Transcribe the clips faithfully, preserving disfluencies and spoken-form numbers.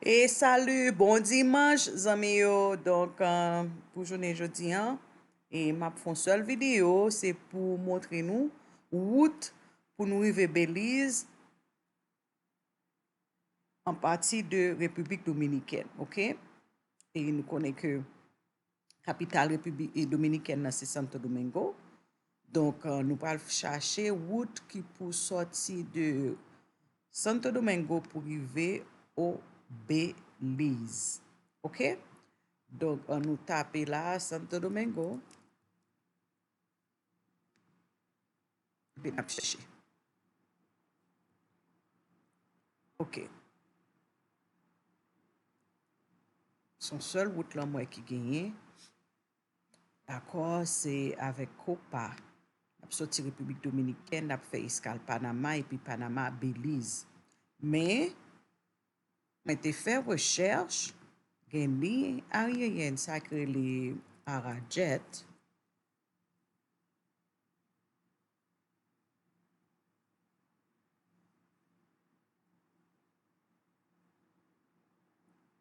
E salut, bon dimanch, zanmi yo. Donk, euh, pou jounen jodi an, e m ap fè yon sèl videyo, se pou montre nou wout pou nou rive Belize an pati de Repiblik Dominikèn, oke? E nou konnen ke kapital Repiblik Dominikèn nan se Santo Domingo. Donk, euh, nou pral chache wout ki pou sòti de Santo Domingo pou rive o Belize. Oke? Donk, ann nou tape la, Santo Domingo. Epi n ap chèche. Oke. Se yon sèl wout la m wè ki genyen. Dakò, se avèk Copa. N ap sòti Repiblik Dominikèn, n ap fè eskal Panama, epi Panama, Belize. Men, mwen te fè rechèch, gen liy ayeryèn sa k rele Arajet.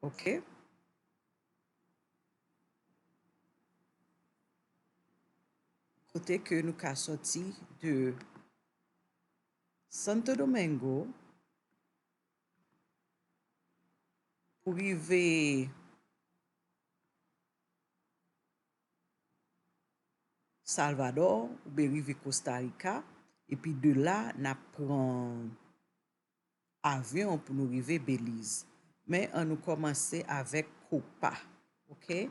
Oke. Kote ke nou ka sòti de Santo Domingo pou rive Salvador oubyen rive Costa Rica, epi de la, n ap pran avyon pou nou rive Belize. Men ann nou kòmanse avèk Copa, oke?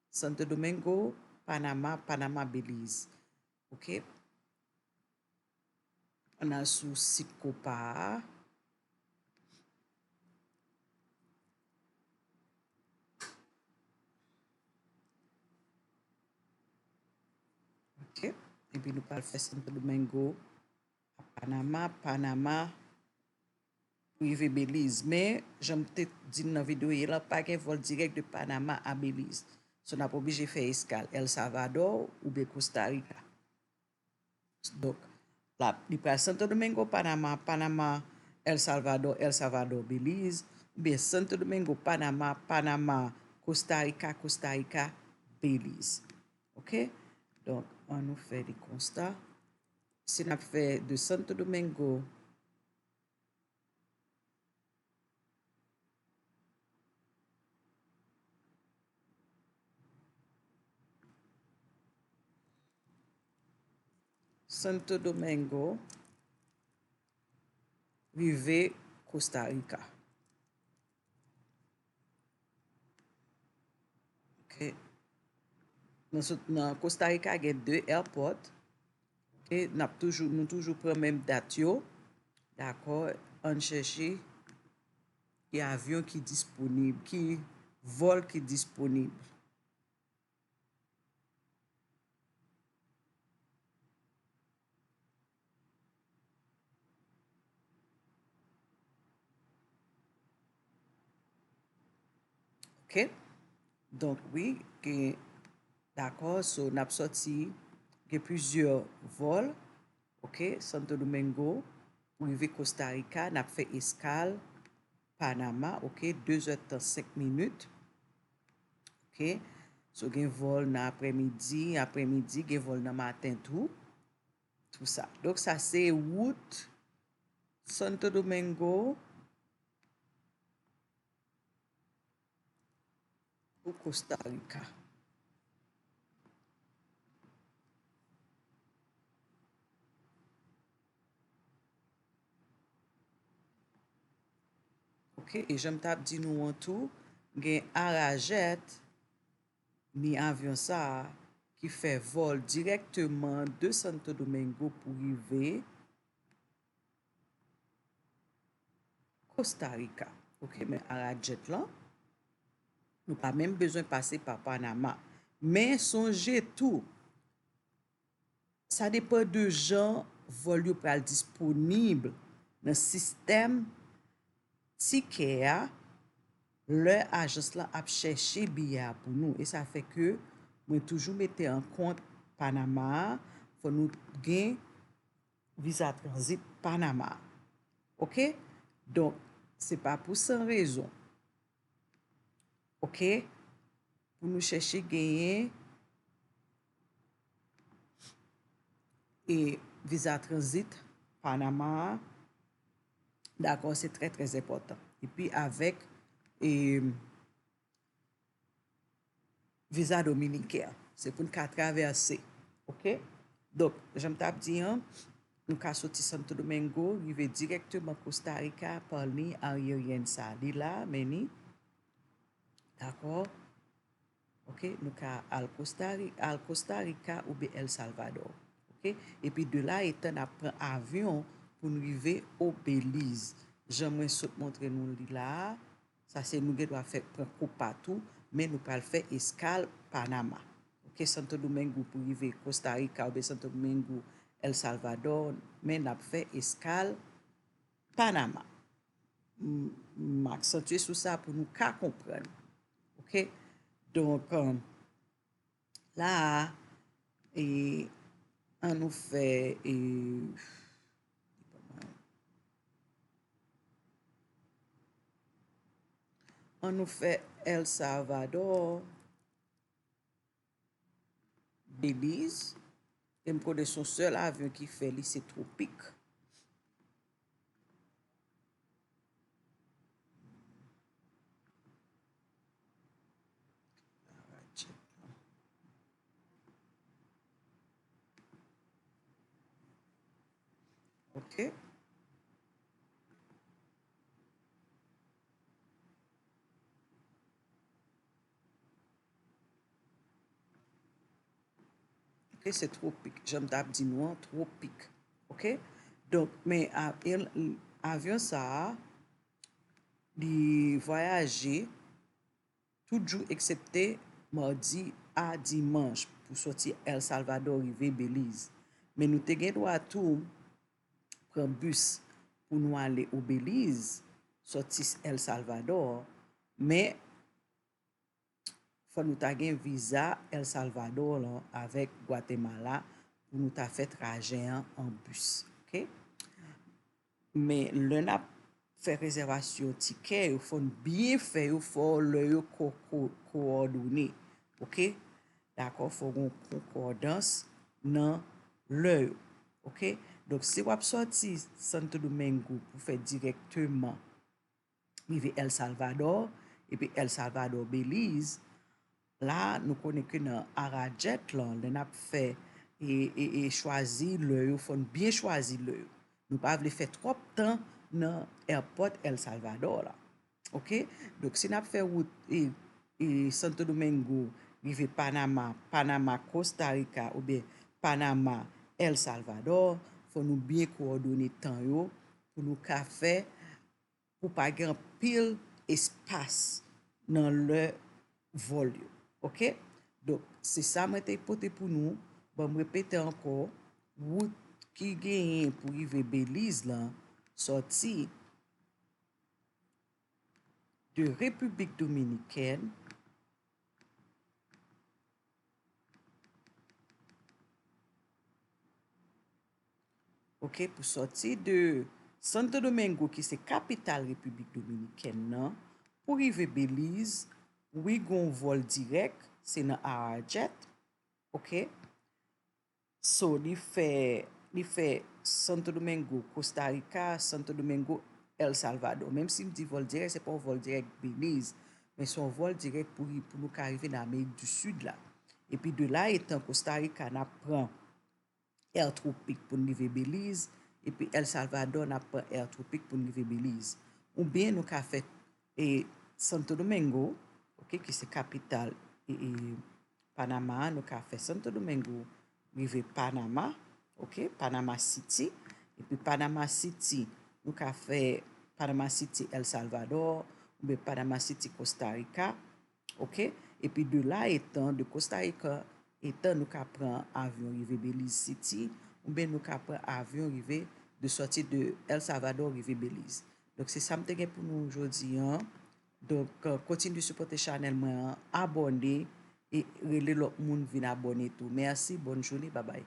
Santo Domingo, Panama, Panama, Belize, oke? Ann al sou sit Copa a. Oke. Epi nou pral fè Santo Domingo a Panama, Panama pou rive Belize. Men, jan m te di n nan videyo yè la, pa gen vòl dirèk de Panama a Belize. So, n ap oblije fè eskal El Salvador oubyen Costa Rica. Donk, la, li pral Santo Domingo, Panama, Panama, El Salvador, El Salvador, Belize, oubyen Santo Domingo, Panama, Panama, Costa Rica, Costa Rica, Belize. Oke? Donk, ann nou fè li konsa. Si n ap fè de Santo Domingo Santo Domingo, rive Costa Rica. Oke. Nan sot, nan Costa Rica, gen de airport. Oke, n ap toujou, nou toujou pran menm dat yo. Dakò, ann chèche ki avyon ki disponib, ki vòl ki disponib. Oke. Donk, wi, gen, dakò, so, n ap sòti, gen plizyè vòl, oke, Santo Domingo, pou rive Costa Rica, n ap fè eskal Panama, oke, de zè tan senk minit, oke. So, gen vòl nan aprèmidi, aprèmidi, gen vòl nan maten tou. Tou sa. Donk, sa se wout Santo Domingo pou Costa Rica. Oke, e jan m t ap di nou an tou, gen Arajet, ni avyon sa a ki fè vòl dirèkteman de Santo Domingo pou rive Costa Rica. Oke, men Arajet lan, nou pa menm bezwen pase pa Panama. Men sonje tou, sa depann de jan vòl yo pral disponib nan sistèm tikè a, lè ajans lan ap chèche biyè a pou nou. E sa fè ke mwen toujou mete an kont Panama a, fò nou gen viza tranzit Panama. Oke? Donk, se pa pou san rezon. Ok? Pou nou chèche genyen e viza tranzit Panama a. Dakò, se trè, trè enpòtan. Epi avèk e, viza dominiken an, se pou n ka travèse. Ok? Donk, jan m t ap di an, nou ka soti Santo Domingo, rive dirèkteman Costa Rica pa liy ayeryèn sa. Li la, men ni. Dakò? Ok, nou ka al Costa Ri-, al Costa Rica oubyen El Salvador. Ok? Epi de la etan n ap pran avyon pou n rive o Beliz. Jan mwen sot montre nou li la a, sa se nou gen dwa fè pran Copa tou, men nou pral fè eskal Panama. Ok, Santo Domingo pou rive Costa Rica oubyen Santo Domingo, El Salvador, men n ap fè eskal Panama. M, m aksantye sou sa pou nou ka konprann. Ok? Donk, um, la a, e, ann nou fè, e, ann nou fè El Salvador, Beliz. E m konnen se yon sèl avyon ki fè li, se Tropic. Alright, check. Ok. Ok, se Tropic. Jan m t ap di nou an, Tropic. Ok? Donk, men a-, el-, avyon sa a, li vwayaje tout jou eksepte madi a dimanch pou soti El Salvador rive Beliz. Men nou te gen dwa tou pran bis pou nou ale o Beliz, soti El Salvador, men fò nou ta gen viza El Salvador lan avèk Gwatemala pou nou ta fè trajè an an bis. Ok? Men lè n ap fè rezèvasyon tikè yo, fò n byen fè yo, fò lè yo ko-, ko-, kowòdone. Ok? Dakò? Fò gen yon konkòdans nan lè yo. Ok? Donk, si w ap sòti Santo Domingo pou fè dirèkteman rive El Salvador, epi El Salvador, Beliz, la, nou konnen ke nan Arajet lan, lè n ap fè e, e, e chwazi lè yo, fò n byen chwazi lè yo. Nou pa vle fè twòp tan nan airport El Salvador la. Ok? Donk, si n ap fè wout e, e Santo Domingo, rive Panama, Panama, Costa Rica, oubyen Panama, El Salvador, fò nou byen kowòdone tan yo pou nou ka fè pou pa gen anpil espas nan lè vòl yo. Ok? Donk, se sa mwen te pote pou nou. Ban m repete ankò, wout ki genyen pou rive Beliz lan, sòti de Repiblik Dominikèn, Ok, pou sòti de Santo Domingo, ki se kapital Repiblik Dominikèn nan, pou rive Beliz, wi, gon vòl dirèk, se nan Arajet. Ok. So, li fè, li fè Santo Domingo, Costa Rica, Santo Domingo, El Salvador. Menm si m di vòl dirèk, se pa yon vòl dirèk Beliz, men se yon vòl dirèk pou, pou nou ka rive nan Amerik di Sid la. Epi de la, etan Costa Rica, n ap pran Air Tropic pou n rive Beliz, epi El Salvador, n ap pran Air Tropic pou n rive Beliz. Oubyen nou ka fè, e, Santo Domingo, ok, ki se kapital, e, e, Panama a, nou ka fè Santo Domingo rive Panama, ok, Panama City, epi Panama City, nou ka fè Panama City El Salvador, oubyen Panama City Costa Rica, ok, epi de la etan, de Costa Rica etan, nou ka pran avyon rive Belize City, oubyen nou ka pran avyon rive, de sòti de El Salvador rive Belize. Donk, se sa m te gen pou nou jodi an. Donk, euh, kontinye sipòte chanèl mwen an, abòne e rele lòt moun vin abòne tou. Mèsi, bòn jounen, babay.